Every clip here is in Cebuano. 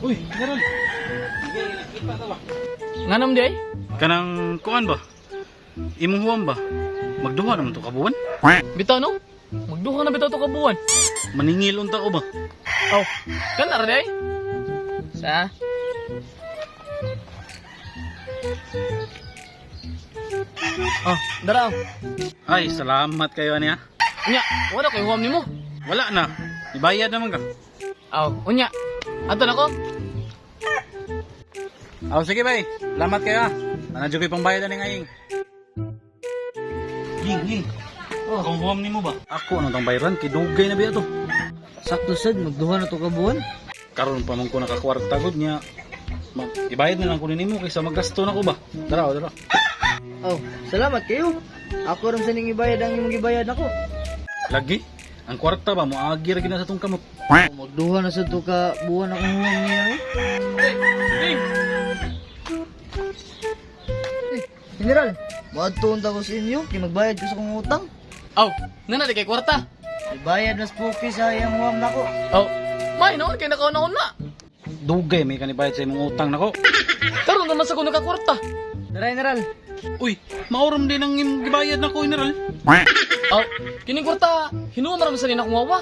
Uy, meron. Sige, kita ta ba? Nganong di ay? Kanang kuan ba? Imong huwam ba? Magduha naman to ka buwan. Bitaw no? Magduha na bitaw to ka buwan. Maningil unta ko ba? Aw, kana ra di ay? Sa? Oh, dara. Ay, salamat kayo niya. Unya, wala kay huwam nimo. Wala na. Ibayad naman ka. Aw, unya. Ato na ko. Aw, sige bay. Salamat kayo ah. Ana jud ko'y pangbayad ani ngaying. Ying, ying. Oh, kung huwam nimo ba? Ako nang tang bayaran kay dugay na biya to. Sakto sad, magduha na to ka buwan. Karon pa man ko nakakwarta gud niya. Ibayad na lang ko nimo kaysa maggasto na ko ba. Dara, oh, dara. Oh, salamat kayo. Ako ram sa ning ibayad ang imong gibayad nako. Lagi. Ang kwarta ba mo agi ra gid na sa tong kamot. Oh, magduha na sad to ka buwan akong huwam niya eh. Ding. Eh, General, moadto unta ko sa inyo kay magbayad ko sa kong utang. Aw, nana di kay kwarta. Ibayad na spooky sa iyang huwam nako. Aw, may noon kay nakauna na. Dugay may kanibayad sa imong utang nako. Karon naman sa ko nakakwarta. Tara, General. Uy, maorom din ang imong gibayad nako, General. Aw, kining kwarta, hinuom ra man sa nina akong wawa.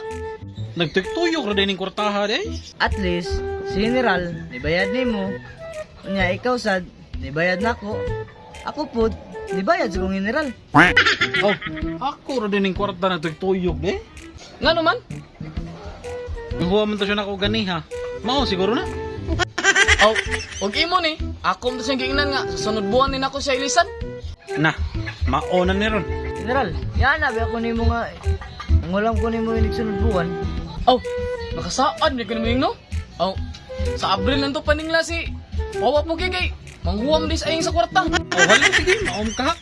Nagtuyok ra din ning kwartaha di. At least, si General, nibayad nimo. Unya ikaw sad, nibayad nako. Ako pud, nibayad sa kong General. Oh, ako ra din ning kwarta nagtuyok di. Ngano man? Ang huwa man to siya nako ganiha. Mao siguro na. Aw, og imo ni, ako man to siyang giingnan nga sa sunod buwan ni nako siya ilisan. Na, mao na ni ron. General, yan abi ako nimo nga ang ko nimo inig sunod buwan. Aw, nakasaad ni kuno no? Aw, sa Abril lang to paningla si Wawa po kay kay manghuwam dis ayeng sa kwarta. Oh, wala sige, maom ka.